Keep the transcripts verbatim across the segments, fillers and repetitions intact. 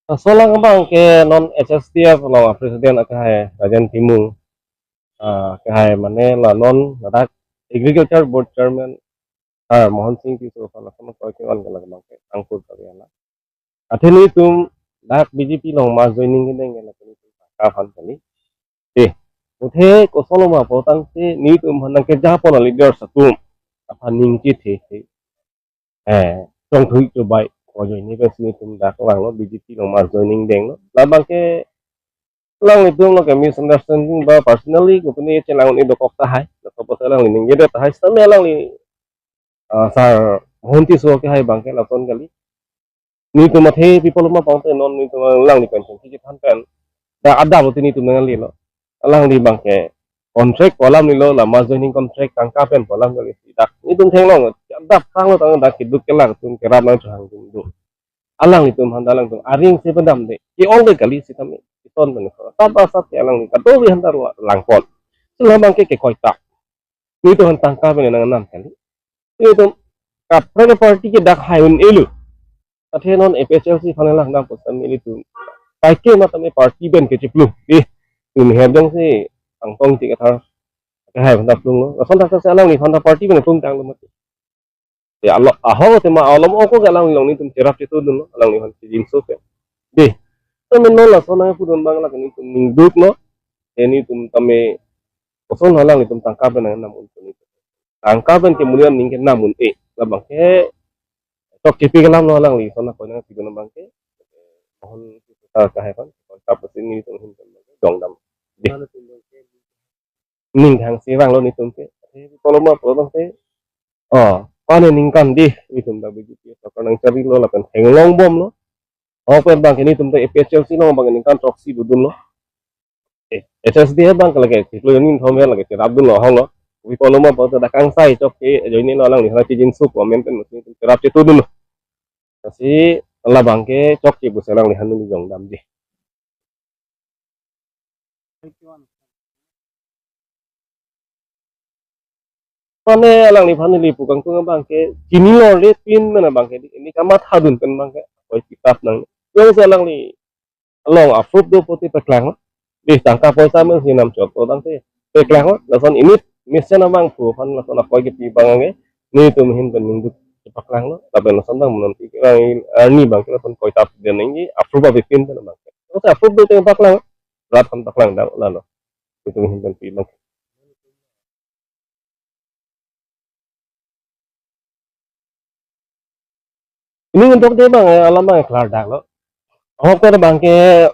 Laso alam abang ke non H S D F along a-president akehai Rajen Timung, ah, akehai mane la non ladak Agriculture Board Chairman Sir Mohan Singh Tisso aphan lason koi kevan ke la abang ke angkur kave la. Athe nelitum dak B J P along mass joining kedeng ke la nelitum tangka aphan kali. Eh, athe kosonlo ma pu tangte nelitum aphan nangkejapon a-leaders atum aphan ning chethe the. Eh, chongthui chobai ko ajoine pensi nelitum dak vanglo B J P along mass joining denglo. La abang ke alanglitum lo ke misunderstanding ba personally ko pini chelang ni dokok tahai. Laso apotsi alangli ningjedet tahai, sitame alangli, ah, Sir Mohan Tisso akehai abang ke lason kali. Nelitum athe pi pulo ma pu tangte non nelitum alangli pen chingki chethan pen dak adap lo te nelitum nanglelo. Alangli abang ke contract pu alam lelo, la mass joining contract tangka pen pu alam kali. Dak nelitum theklong, adap tanglo tanglo dak keduk kelak atum kerap nangchehang atum do. Alanglitum aphan ta alangtum aring si pedam de. Ke-ong de kali sitame. Iton pen ko. Tapa sat ke alangli kadokave aphan ta langpon. Si la abang ke kekoi ta. Nelitum aphan tangka pen nangnam kali. Nelitum kaprek party ke dak hai un-elo. Athe non A P H L C aphan langdam pusitame nelitum pai ke matame party pen kechiplu. Eh, tum her jongsi Angtong Ingti Kathar akehai aphan ta plunglo. Lason thakthak si alangliphan ta party pen plung tanglo mati. Ya, alo, ahok tema alom oko ke alanglilong nelitum cherap chetudunlo, alangliphan chejinso ke. Dei, tame non lason nangpudun abang la ke nelitum ningduklo, ke nelitum tame koson alanglitum tangka pen nangnam un-e nelitum. Tangka pen ke monit aning kenam un-e, la abang ke chokchepi kelam lo alangli, lason akoi nangpidun abang ke, mohon kita kahai kan, kita pasti nelitum hin kan, jongdam. Dei. Ning thang si vanglo nelitum ke. Pi pulo ma pu tangte. Oh, pane ningkan dei, nelitum dak B J P sorkar nangcharilo lapen theklong bomlo. Oh, pen abang ke nelitum ta A P H L C along abang ke ningkan throksi dodunlo. Eh, H S D F abang ke lake, siplo joining thom lake, cherapdunlo ahok lo. Pi pulo ma pu ta dak kangsai chok ke, ajoine lo alangliphan chejinso ko amen pen mesti cherap chetudunlo. Lasi la abang ke chokche pusi alangliphan neli jongdam dei. Mane alangliphan neli pu kangtung abang ke chini lor le pin mane abang ke ini kamatha dun pen abang ke koi kitap nang. Jongsi alangli along a-proof do pulote paklang. Dei, tangka poisa mesi namchot pu tangte paklang. Lason inut mesen abang pu aphan lason akoi kipi abang ke nelitum ahin pen ningduk paklanglo. Lapen lason abang non pi ke arni abang ke lason koi tap den nangji a-proof abipin pen abang ke. Jongsi a-proof do te paklang. Rat aphan paklang dang lalo. Nelitum ahin pen pi abang. Ini untuk dei abang, eh, alam abang klardaklo. Ahok ta abang ke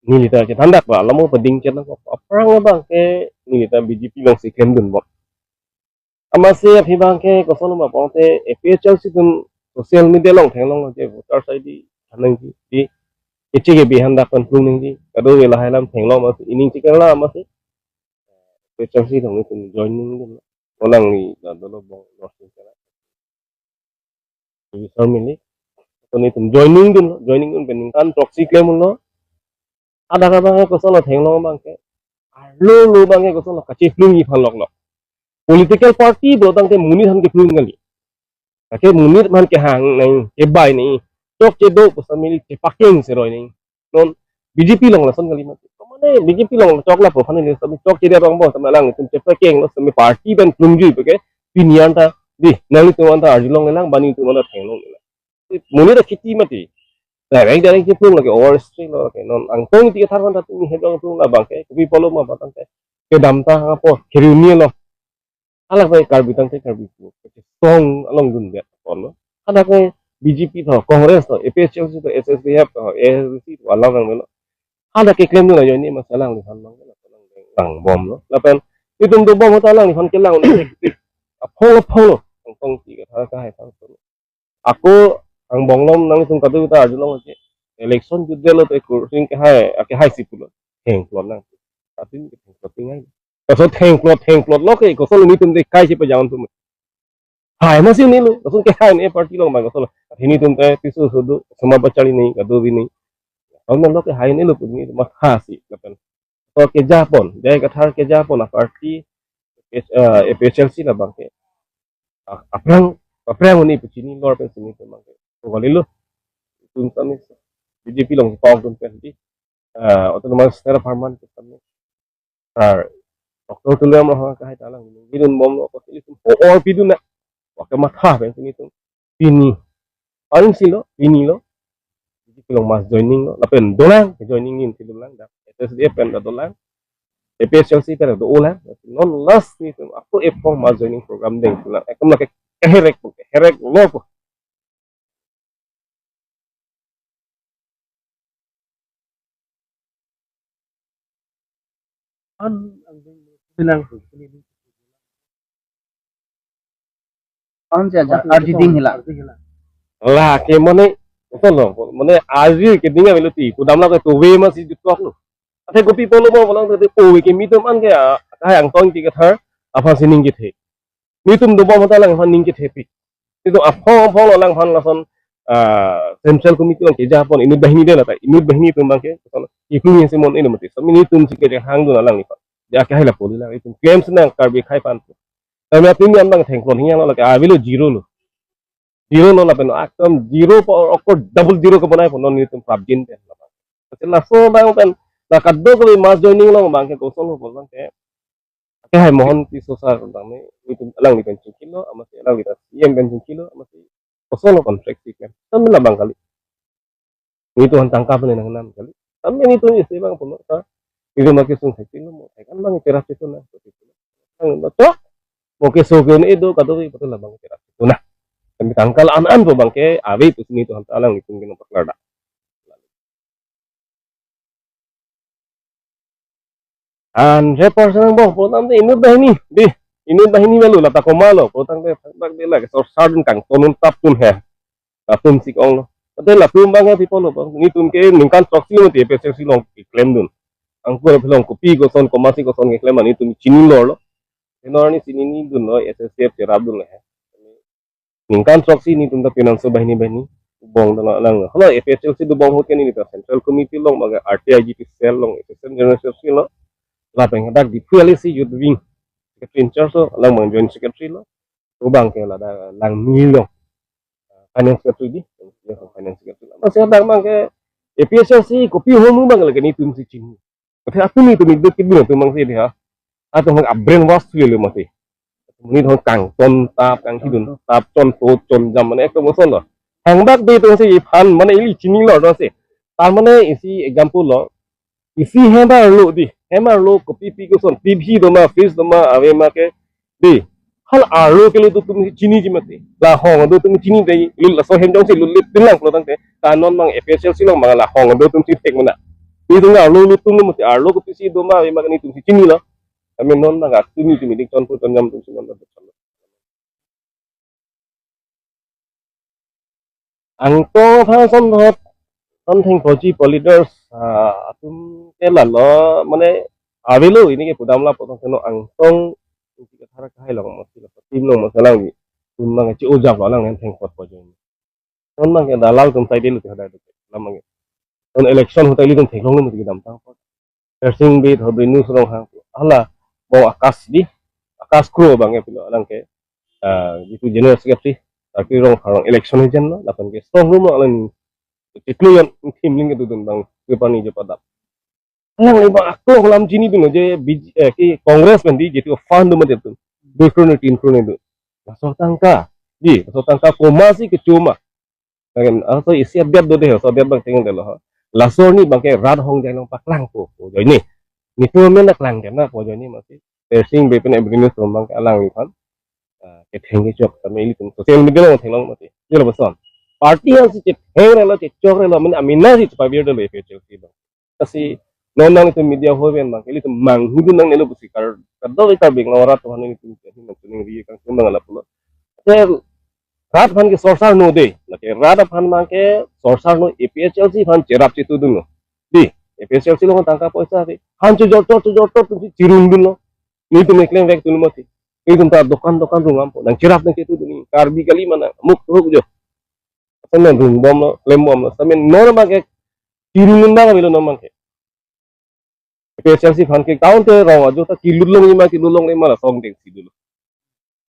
neli ta chethandak ba, alam pading chethan ko. Aphrang abang ke neli ta B J P alongsi klemdun bom. Amatsi aphi abang ke kosonlo ma pu tangte A P H L C atum social media along theklonglo je voters I D than nangji, dei, keche kebi aphan dak pen plung nangji, kadokave lahai alam theklong amatsi, ining chikela amatsi A P H L C along nelitum joining dunlo. Alangli ta dolo bong lo sing kela. Register mili. Laso nelitum joining dunlo, joining dun pen ningkan throksi klemlo. Hadak abang ke kosonlo theklong abang ke. Arlo lo abang ke kosonlo kacheplungji aphan loklo. Political party pu tangte monit aphan keplung kali. Lake monit aphan kehang nang, kebai nang. Chokche do pusitame neli chepakeng seroi nang. Non B J P along lason kali mati. Mane B J P along chok lapu aphan neli sami chokche de rong bo, sami alanglitum chepakenglo, sami party pen plungjui pu ke pini anta, dei, nanglitum anta arjulongle lang, ba nelitum anta theklongle lang. Monit ta kheti mati. Direct direct cheplung lake overstay lo lake. Non Angtong Ingti Kathar aphan ta tumi hedong plung la abang ke, kopi pulo ma pu tangte kedam ta hapo, kiri uni lo. Halake Karbi tangte Karbi pu, song along dundet ponlo. Halake B J P tho, Congress tho, A P H L C tho, H S D F tho, A S D C tho, alang lang melo. Halake klemlo ajoine amatsi alangliphan abang ke, alang bom lo. Lapen nelitum dobom ahut alangliphan kelang un-e. Aphong aphong lo. Angtong Ingti Kathar akehai aphan. Ako angbong along nangtum kadokave ta arjulong ke. Election jutdet lo te Kursing akehai, akehai si pulo. Thengplot nang. Atin ke thengplot tingai. Laso thengplot, thengplot lo ke, kosonlo nelitum dei kai si pajang atum. Hai masi nelo, lason kehai ne party along abang kosonlo. Athini atum te pisu sudu, sama pachari nang, kadokave nang. Amat lo ke hai nelo pu neli matha si, lapen. To kejapon, J I Kathar kejapon a-party, eh, A P H L C la abang ke. Ah, aphrang, aphrang un-e pu chini lor pensi nelitum abang ke. To kali lo. Itum kami. B J P along kepok dun pen di, ah, autonomous state apharman ke kami. Sir, Doctor Tuliram Ronghang akehai ta alang ningjedun bomlo, apot ilitum ho-or pidun na. Wake matha pen si nelitum pini. Paling silo, pinilo. Ilitum along mass joining lo, lapen dolang, joining in si dolang, dak S S D F pen ta dolang. A P H L C pen ta dolang. Non last nelitum ako epong mass joining program deng tulang. Ekdom lake keherek po, keherek lo po. An ang ding bilang tu. An si aja arji ding hila. Lake mane, betul lo, mane arji ke ding avelo ti, kudam lake tuve masi jutok lo. Ate kopi apotlo mo, bolang te tuve ke mitum an ke, ah, kahai Angtong Ingti Kathar aphan si ning kethe. Nelitum dobom ahut ta alangphan ning kethepik. Nelitum aphong aphong lo alangphan lason, ah, Central Committee along kejapon inut banghini de lata. Inut banghini atum abang ke, lason iklung isi mon inut mati. Sami nelitum si kejahang dun alangliphan. Ya akehai lapu lang. Itum claim sinang Karbi akhai aphan. Kami atum yang abang thengklong hingyang lo lake avelo zero lo. Zero lo lapen ekdom zero po okor double zero kebonai po non nelitum prapjin pen. Laso abang pen la kadokave mass joining along abang ke kosonlo pu abang ke. Akehai Mohon Tisso sir tangte nelitum alangli pen chingkilo, amatsi alangli ta C M pen chingkilo, amatsi kosonlo contract si pen. Tame labang kali. Nelitum aphan tangka pen nangnam kali. Tame nelitum isi abang pulo ta. Nelitum ma kesung thek pilo mo. Thek an abang cherap chetu na. Ang to. Mo keso ke un-e do kadokave pulo labang cherap chetu na. Tame tangka la-an an po abang ke ave pusi nelitum aphan ta alanglitum ke nangpaklardak. Hundred percent angbong, pulotangte inut banghini, di, inut banghini avelo, lata komatlo, pulotangte thakbak de lake, sorsar dun kangton un tap dun he, latum si ong lo. Ate latum abang he pi apotlo abang, nelitum ke ningkan throksi lo mati A P H L C along keklem dun. Angkur aphi along kopi koson, komatsi koson keklem an nelitum chinilo lo. Tenor ni chinidun lo, S S D F cherap dun lo he. Ningkan throksi nelitum ta pinangso banghini banghini bong dolo lang. Hala A P H L C dobom ahut ke neli ta Central Committee along, maka R T I G P cell along, Assistant General Secretary lo. Lapen hadak Diphu L A C Youth Wing Secretary in charge lo, alang abang Joint Secretary lo. Abang ke ladak Langmi along Finance Secretary di, Finance Secretary lo. Amatsi hadak abang ke A P H L C kopi ahormu abang lake nelitum si chini. Ate atum nelitum idut kidun atum abang si di ha. Atum abang brainwash thulelo mati. Nelitum kangton tap, kangkidun tap, chonpo chonjam mane ekdom kosonlo. Hangbak de atum si iphan mane ili chinilo atum si. Tar mane isi example lo. Isi hem arlo di, hem arlo kopi pi koson, T V do ma, fridge do ma, ave ma ke, di, hala arlo ke lut atum chiniji mati. La hong do atum chini dei, lut laso hem jongsi lut lut dun lang pulotangte. Ta non abang A P H L C along abang la hong do atum si thek mana. Nelitum arlo lut atum mati, arlo kopisi do ma ave ma nelitum si chinilo. Tame non abang atum nelitum idik chonpo chonjam atum si non abang. Angtong aphan son thot, son thengpoji po leaders, ah, atum ke lalo, mane, avelo ini ke pudam lapu tong seno Angtong Ingti Kathar akehai along masi lapu team along masi alangli. Atum abang ke chi-ojak lo alang nang thengpot po jo. Non abang ke dalal atum sai delu ti hadai delu. Lam abang ke. Non election ahut ta ilitum theklong lo mati kedamtang apot. Tersing Bey, Hobinus Ronghang, hala, bong Akash di, Akash Kro abang ke pilo, alang ke, ah, jitu General Secretary, Karbi Rong Pharong election agent lo, lapen ke strong room lo alang, chiklo yon, thim ling kedodun abang, kepani je padap. Alangli abang aklong lam chinidun lo je, B J, eh, ke Congress pen di, jitu fund do mati atum, dui krone, tin krone do. Laso atangka, di, laso atangka komatsi kecho ma. Lapen, ah, so isi adet do de, so adet abang ting delo. Laso arni abang ke rat ahong jai along paklangpo, po joine. Nelitum amen ta klangdet na, po joine masi. Tersing Bey pen Hobinus Ronghang ke alangliphan. Ah, ketheng kechok, tame ilitum social media along theklong mati. Jelo boson. Party ansi chetheng relo, chechok relo, amen amena si chepavirdetlo A P H L C abang. Lasi non nanglitum media ho pen abang ke ilitum manghidun nangnelo pusi kar, kadokave Karbi Anglong arat aphan nelitum ke hin nangtuning ri kangtung abang lapulo. Te rat aphan ke sorsar no de, lake rat aphan abang ke sorsar no, A P H L C aphan cherap chetudun lo. Di, A P H L C along tangka poisa ave. Han chojor chor chojor chor atum si chirungdun lo. Nelitum keklem vek tun mati. Nelitum ta dokan dokan rungam po. Nangcherap nangchetudun, Karbi kali ma nang, muk ruk jo. Sami rungbom lo, klembom lo, sami non abang ke, chirung abang avelo non abang ke. A P H L C aphan ke, kaun te rong ajo ta kilut longle ma, kilut longle ma lason dengsi dolo.